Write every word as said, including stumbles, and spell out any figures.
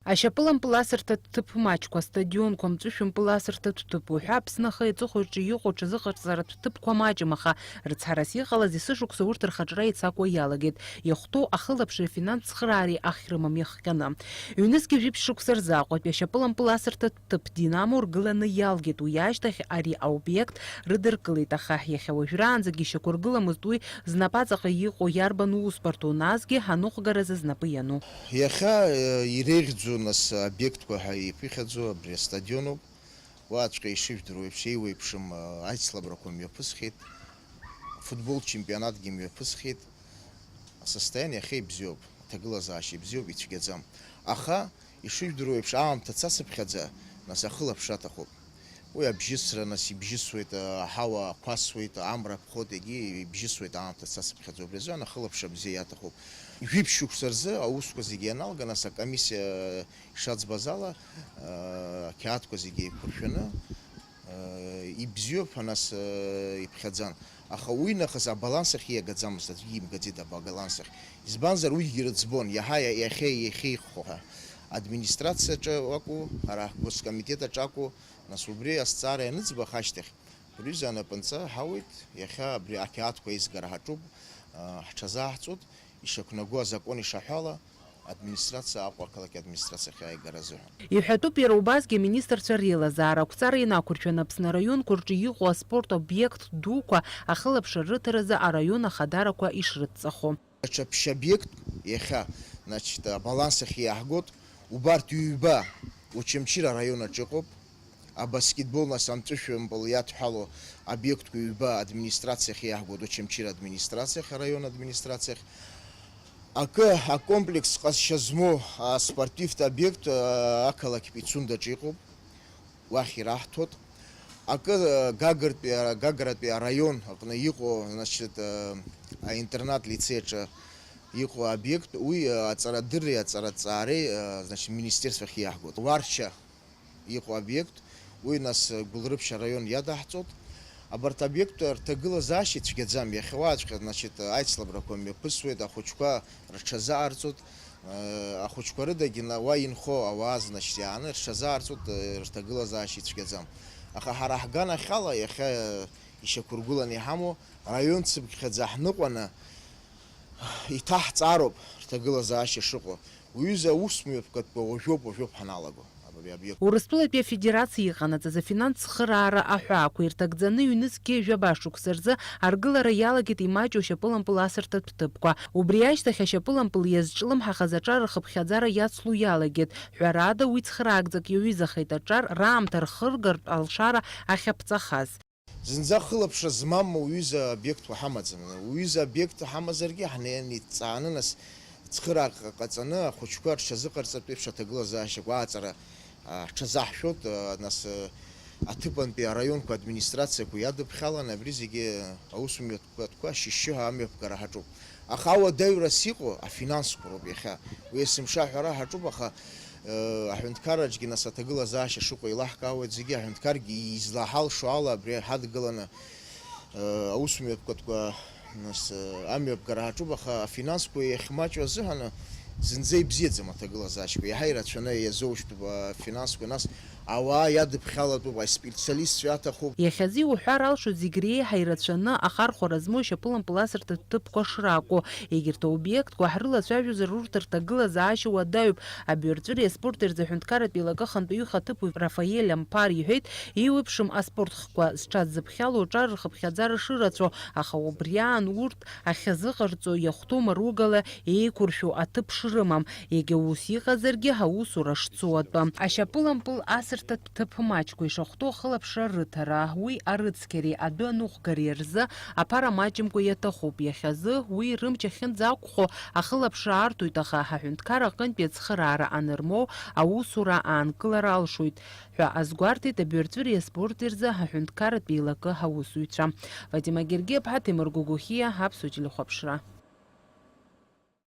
Ашьапылампыл асырҭатә ҭыԥ маҷқәа, астадионқәа, амҵәышәымпыл асырҭатә ҭыԥ уҳәа Аԥсны ахи аҵыхәеи рҿы иҟоу аҽазыҟарҵаратә ҭыԥқәа маҷым, аха рыцҳарас иҟалаз есышықәса урҭ рхаҿра еицакуа иалагеит, иахәҭоу ахылаԥшреи афинанс цхыраареи ахь рымам иахҟьаны. Ҩнызқьи жәиԥшь шықәса рзы Аҟәатәи ашьапылампыл асырҭатә ҭыԥ Динамо ргыланы иалгеит, уи ашьҭахь ари аобиект рыдыркылеит, аха иахьа уажәраанӡагьы ишьақәыргыламызт уи знапаҵаҟа иҟоу иарбан усбарҭоу, насгьы аныҟәгаразы знапы иану. Иахьа, э, иреиӷьӡоу нас обиектқәа ҳәа иԥыхьаӡоу абри астадион ауп. Уаҵәҟьа ишыжәдыруа еиԥш, еиуеиԥшым, э, аицлабрақәа мҩаԥысхьеит, афутбол чемпионатгьы мҩаԥысхьеит. Асостоиание иахьа ибзиоуп, аҭагылазаашьа ибзиоуп, ицәгьаӡам. Аха, ишыжәдыруа еиԥш, аамҭа цацыԥхьаӡа, нас ахылаԥшра аҭахуп. Уи абжьысра, нас ибжьысуеит, аҳауа ақәасуеит, амра ԥхоит, егьи ибжьысуеит аамҭа цацыԥхьаӡа. Убри азы анахылаԥшра бзиа иаҭахуп. Жәиԥшь шықәса рзы аусқәа зегьы ианалга, нас акомиссиа ишаӡбаз ала, ақьаадқәа зегьы еиқәыршәаны, ибзиоуп, нас иԥхьаӡан. Аха уи нахыс абаланс ахь иагаӡамызт, аӡәгьы имгаӡеит абаланс ахь. Избанзар, уигьы рыӡбон, иаҳа иа-, иахьа иахьеиӷьхо ҳәа. Администрациаҿы акәу, ара ҳгоскомитет аҿы акәу, нас убри азҵаара ианыӡбах ашьҭахь, рҩыза анапынҵа ҳауеит, иахьа абри ақьаадқәа еизгара ҳаҿуп, а, ҳҽазааҳҵоит, ишақәнаго азакәан ишаҳәо ала, администрациа, Аҟәа ақалақь администрациахь ааигара азыҳәан. Иҳәатәуп иара убасгьы аминистрцәа реилазаара ақәҵара инақәыршәаны Аԥсны араионқәа рҿы иҟоу аспорт обиект дуқәа ахылаԥшра рыҭаразы араион ахадарақәа ишрыдҵахо. Даҽа ԥшь обиектк иахьа, значит, абаланс ахь иааҳгоит, убарҭ ҩба Очамчыра араион аҿы ыҟоуп, абаскетбол, нас амҵәышәымпыл иадҳәало обиектқәа ҩба администрациа ахь иааҳгоит, Очамчыра администрациа ахь, араион администрациа ахь. Акы, акомплекс ҟазшьа змоу аспортивтә обиект, а, ақалақь Пицундаҿы иҟоуп. Уахь ираҳҭоит. Акы, э, Гагратәи, Гагратәи араион аҟны иҟоу, значит, э, аинтернат лицеи аҿы иҟоу обиект, уи, э, аҵарадырреи аҵараҭҵаареи, э, значит, министерствахь иаҳгоит. Уарча иҟоу обиект, уи нас, э, Гәылрыԥшь араион иадаҳҵоит. Абарҭ обиектқәа рҭагылазаашьа цәгьаӡам. Иахьа уаҵәҟьа, значит, аицлабрақәа мҩаԥысуеит, ахәыҷқәа рҽазыҟарҵоит. Э, ахәыҷқәа рыдагьы на-, уа инхо ауаа, значит, иааны рҽазаарҵоит, э, рҭагылазаашьа ицәгьаӡам. Аха ҳара ҳганахьала иахьа, э, ишьақәыргәыланы иҳамоу, раион цыԥхьаӡа ҳныҟәаны иҭаҳҵароуп рҭагылазаашьа шыҟоу. Уҩыза аус мҩаԥгатәқәа уажәоуп, уажәоуп ҳаналаго абри обиект. Урыстәылатәи Афедерациа иҟанаҵаз афинанс цхыраара аҳәаақәа ирҭагӡаны ҩнызқьи жәаба шықәса рзы аргылара иалагеит имаҷу ашьапылампыл асырҭатә ҭыԥқәа. Убри ашьҭахь ашьапылампыл иазҿлымҳахаз аҿар рхыԥхьаӡара иацло иалагеит. Ҳәарада, уи цхыраагӡак иаҩызахеит аҿар раамҭа рхыргартә алшара ахьаԥҵахаз. Зынӡа хылаԥшра змам уҩыза обиектқәа ҳамаӡам. Уҩыза обиект ҳамазаргьы, ҳнеины иҭҵааны, нас цхыраара ҟаҵаны, ахәыҷқәа рҽазыҟарҵартә еиԥш аҭагылазаашьақәа ааҵара, а, ҳҽазаҳшәоит, а, нас, а, аҭыԥантәи араионқәа администрациақәа иадыԥхьаланы абри зегьы аусмҩаԥгатәқәа шьышьшьыҳәа амҩаԥгара ҳаҿуп. Аха ауадаҩрас иҟоу афинансқәа роуп иахьа. Уи есымша аҳәара ҳаҿуп, аха, э, аҳәынҭқарраҿгьы нас аҭагылазаашьа шыҟоу еилаҳкаауеит зегьы, аҳәынҭқаргьы излаҳалшо ала абри ҳадгыланы, э, аусмҩаԥгатәқәа нас, э, амҩаԥгара ҳаҿуп, аха афинансқәа иахьмаҷу азыҳәан зынӡа ибзиаӡам аҭагылазаашьақәа. Иаҳа ирацәаны иазоужьтәуп афинансқәа, нас ауаа иадыԥхьалатәуп, аспециалистцәа аҭахуп. Иахьазы иуҳәар алшоит зегь реиҳа ирацәаны ахархәара змоу ашьапылампыл асырҭатә ҭыԥқәа шракәу. Егьырҭ аобиектқәа ҳрылацәажәозар, урҭ рҭагылазаашьа уадаҩуп. Абиорҵәыреи аспорти рзы аҳәынҭқарратә еилакы ахантәаҩы ихаҭыԥуаҩ Рафаель Амԥар иҳәеит, еиуеиԥшым аспорт хкқәа зҽаззыԥхьало аҿар рхыԥхьаӡара шырацәоу, аха убриаан урҭ ахьазыҟарҵо иахәҭоу маругала еиқәыршәоу аҭыԥ шрымам, егьа ус иҟазаргьы аусура шцо атәы. Ашьапылампыл асырҭатә ҭыԥ маҷқәа ишахәҭоу ахылаԥшра рыҭара, уи арыцқьареи адәы аныҟәгареи рзы аԥара маҷымкәа иаҭахуп. Иахьазы уи рымч ахьынӡақәхо ахылаԥшра арҭоит, аха аҳәынҭқар аҟынтәи ацхыраара анырмоу аусура аанкылара алшоит ҳәа азгәарҭеит абиорҵәыреи аспорти рзы аҳәынҭқарратә еилакы аусзуҩцәа. Фатима Гергиаԥҳа, Ҭемыр Гогохиа, Аԥсуа телехәаԥшра.